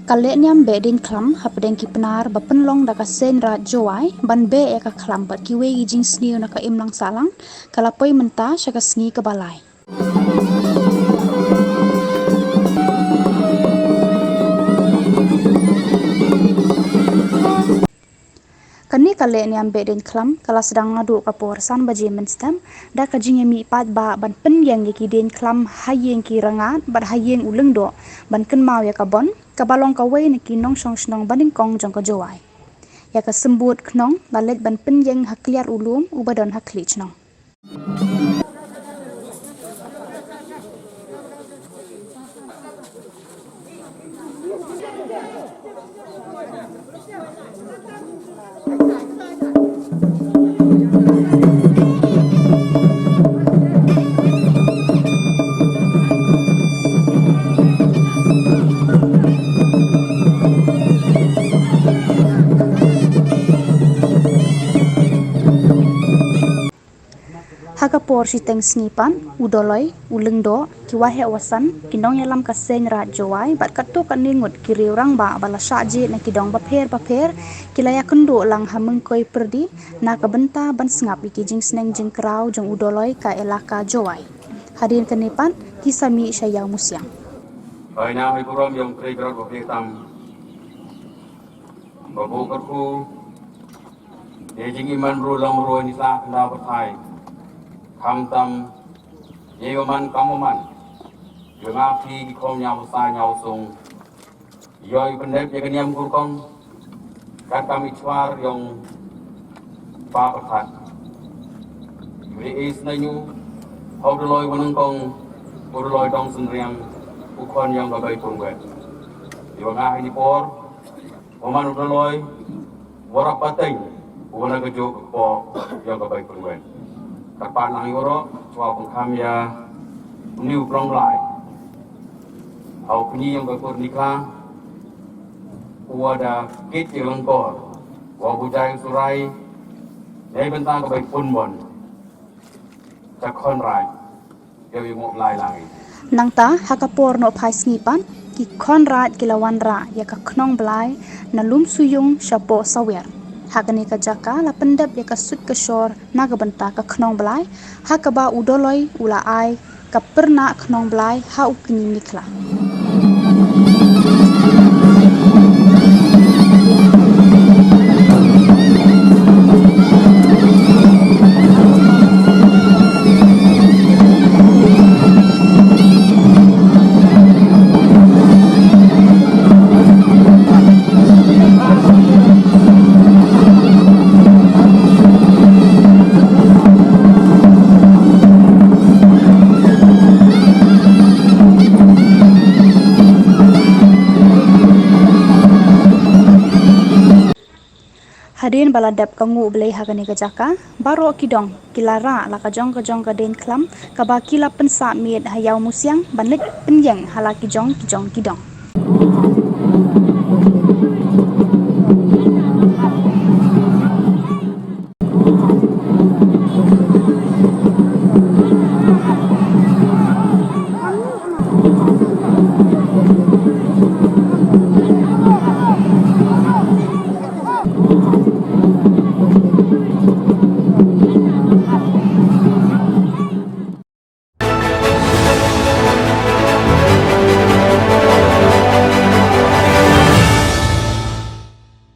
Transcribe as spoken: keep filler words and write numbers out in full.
Ka lehniam beh dieñkhlam hapdeng ki Pnar ba pynlong da ka Seiñ Raij Jowai ban beh ïa ka khlam bad kiwei ki jingsniew na ka imlang sahlang ka la poi mynta sha ka sngi kaba lai. Kane ka lehniam beh dieñkhlam ka la sdang naduh ka por san baje mynstep da ka jingïamih paidbah ban pynïeng ïa ki dieñkhlam ha ïing ki Rangad bad ha ïing u Lyngdoh ban kynmaw ïa ka Bon, kaba long kawei na ki nongshong shnong banyngkong jong ka Jowai. Ïa ka symbud khnong la leit ban pynïeng ha kliar u lum uba don ha khlieh shnong. Ha ka por shiteng sngi pat, u Doloi, u Lyngdoh, ki waheh wasan, ki nongïalam ka Seiñ Raij Jowai bad katto katne ngut ki riew rangbah ba la shah jied na ki dong bapher bapher ki la ïakynduh lang ha Myngkoi Pyrdi na ka bynta ban sngap ïa ki jingsneng jingkraw jong u Doloi ka Elaka Jowai. Hadien kane pat ki sa mih sha Ïawmusiang. Hoi na hoi burom ïong trei grot bapher tam. Babu kyrkhu. Ïa jingim man bru long bru ni sa kynda pathai. Khamtam ïa ïoh man kam ïoh man. Ïoh nga phi ki khom ñiaw sa ñiaw sung. Ïoh i pyndep ïa ka niam kurkong. Kat kam i chwar ïong pa pathat. Ri is na ñu. Hau Doloi wa nyngkong. U Doloi dong synriang. U khon ïong ka bai pun wet. Ïoh nga hi ni por. Wa man u Doloi, wa rap pateng, wa na ka juk ka po, ïong ka bai pynwen. Ka pa nang ïoro, chwa pynkham ïa, u niu plong lai. Hau pynyi ïong ka kur nikha, wa da kit ïa lengkor, wa bujai surai, ïa bynta ka bai pynbon. Ka khon rai. Nangta, ha ka por noh phai sngi pat, ki khon raid ki la wanrah ïa ka khnong blai na Lum Suyung shapoh Sawer. Ha kane ka jaka la pyndep ïa ka sut ka shor na ka bynta ka khnong blai, ha kaba u Doloi u la ai ka pyrnah khnong blai ha u kñi mihkhla. Hadien ba la dep ka nguh blei ha kane ka jaka, baroh ki dong ki la rah la ka jong ka jong ka dien khlam, kaba ki la pynsah miet ha Ïawmusiang ban leit pynïeng ha la ki jong ki jong ki dong.